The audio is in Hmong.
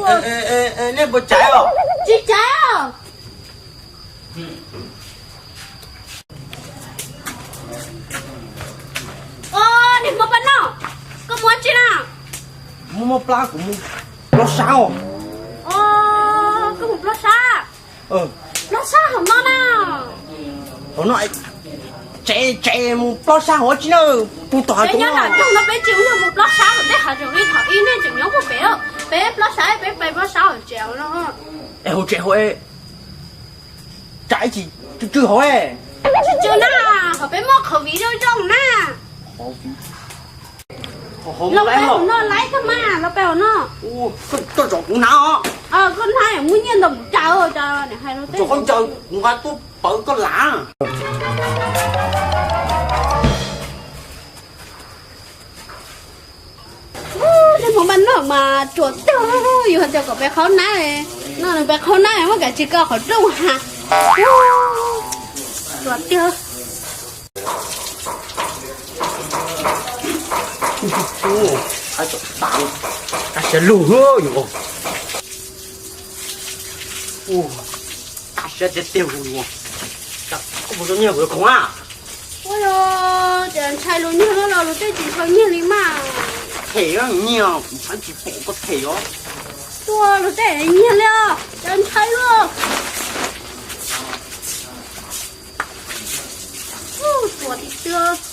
Nej puas caiv os? Tsis caiv os. Niag hmoob paj noj, koj mus ua tsi na? Muaj muaj plab, kuv mus plob sab os. Koj mus plob sab? Plob sab hauv no na. Hauv no, tsev tsev mus plob sab hauv tsi na, puag tom hav zoov no. Peb tsis mus plob sab, tej hav zoov li thaum ub nej tseem nyob puag pem, peb plob sab peb plob sab hauv tsev no. Es hauv tsev hauv, tsam ib chim tsw tsw hauv. Tsw tsw na, hauv peb muaj qhov viv zoo zoo na. Los peb hauv no laib koj mas, los peb hauv no. Koj zov kuv hnav os. Koj hnav muaj nyiaj ntau mus cas, cas niam hais rau teb. Koj ncaws kuv nqa tuaj pawv koj lav. Tej hmoob paj noj mas ruam tiag, yus hais tias kom pem qhov nab, no nws pem qhov nab muab kav tsis kaw qhov rooj ha. Ruam tiag. Kab siab lug, kab siab tiag tiag. Koj puas tau nyiaj kuv khoom a? Ua los cas ntshai luag nyiag los luag tej tsis ntshaw nyiag li mas. Them nyiaj kuv txhab tsis pom koj them os. Tua luag tej nyiag li os, cas ntshai luaj. Tua tim twg